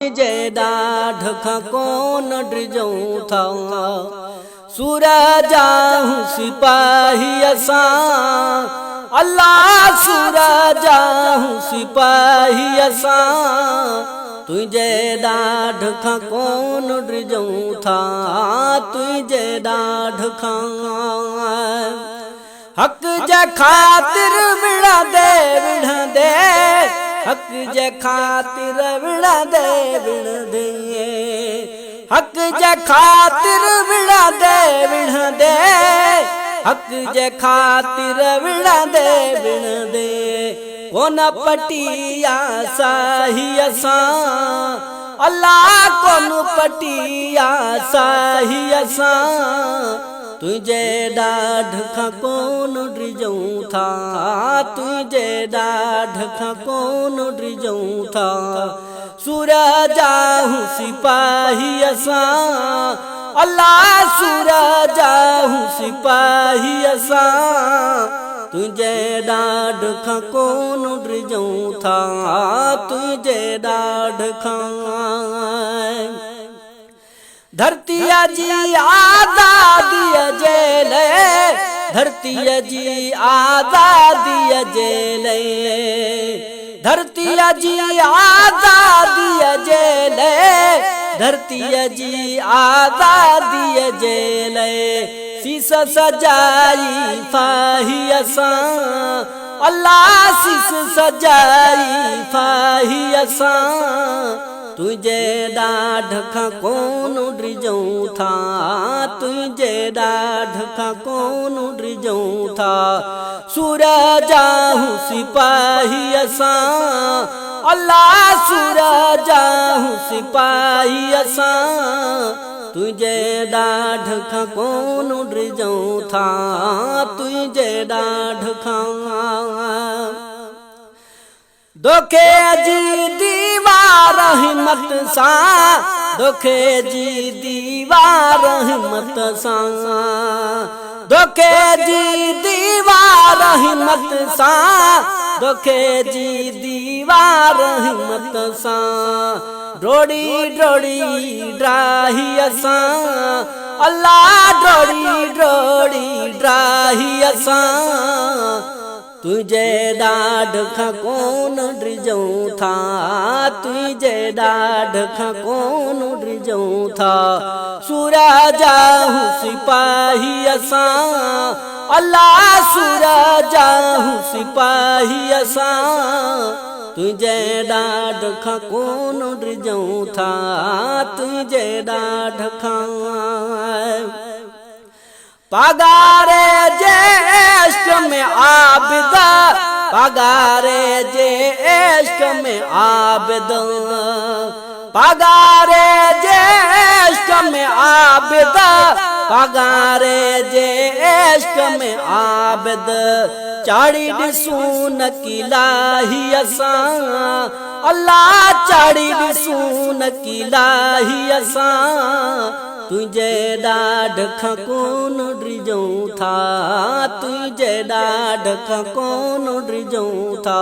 تنهنجي ڏاڍ کان ڪونه ڊڄون ٿا. سورج آهون سپاهي اسان، الله سورج آهون سپاهي اسان، تنهنجي ڏاڍ کان ڪونه ڊڄون ٿا، تنهنجي ڏاڍ کان. حق جي خاطر وڙهندي وڙهندي، حق جي خاطر وڙهندي وڙهندي، حق جي خاطر وڙهندي وڙهندي، حق جي خاطر وڙهندي وڙهندي، ڪونه پٽي آ ساهي اسان، الله ڪونه پٽي آ ساهي اسان، تنهنجي ڏاڍ کان ڪونه ڊڄون ٿا، تنهنجي ڏاڍ کان ڪونه ڊڄون ٿا. سورج آهون سپاهي اسان، الله سورج آهون سپاهي اسان، تنهنجي ڏاڍ کان ڪونه ڊڄون ٿا، تنهنجي ڏاڍ کان. ڌرتيء جي آزاديء جي لئه، ڌرتيء جي آزاديء جي لئه، ڌرتيء جي آزاديء جي لئه، ڌرتيء جي آزاديء جي لئه، سيس سجائي ڦاهيء سان، الله سيس سجائي ڦاهيء سان، تنهنجي ڏاڍ کان ڪونه ڊڄون ٿا، تنهنجي ڏاڍ کان ڪونه ڊڄون ٿا. سورج آهون سپاهي اسان، الله سورج آهون سپاهي اسان، تنهنجي ڏاڍ کان ڪونه ڊڄون ٿا، تنهنجي ڏاڍ کان. دوکي جي ديوار همت سان، دوکي جي ديوار همت سان، دوکي جي ديوار همت سان، دوکي جي ديوار همت سان، ڊوڙي ڊوڙي ڊاهي اسان، الله ڊوڙي ڊوڙي ڊاهي اسان، تنهنجي ڏاڍ کان ڪونه ڊڄون ٿا، تنهنجي ڏاڍ کان ڪونه ڊڄون ٿا. سورج آهون سپاهي اسان، الله سورج آهون سپاهي اسان، تنهنجي ڏاڍ کان ڪونه ڊڄون ٿا، تنهنجي ڏاڍ کان. پاڳاري جي عشق ۾ عابد، پاڳاري جي عشق ۾ عابد، پاڳاري جي عشق ۾ عابد، پاڳاري جي عشق ۾ عابد، چاڙهي ڏسون نڪي لاهي اسان، الله چاڙهي ڏسون نڪي لاهي اسان، تنهنجي ڏاڍ کان ڪونه ڊڄون ٿا، تنهنجي ڏاڍ کان ڪونه ڊڄون ٿا.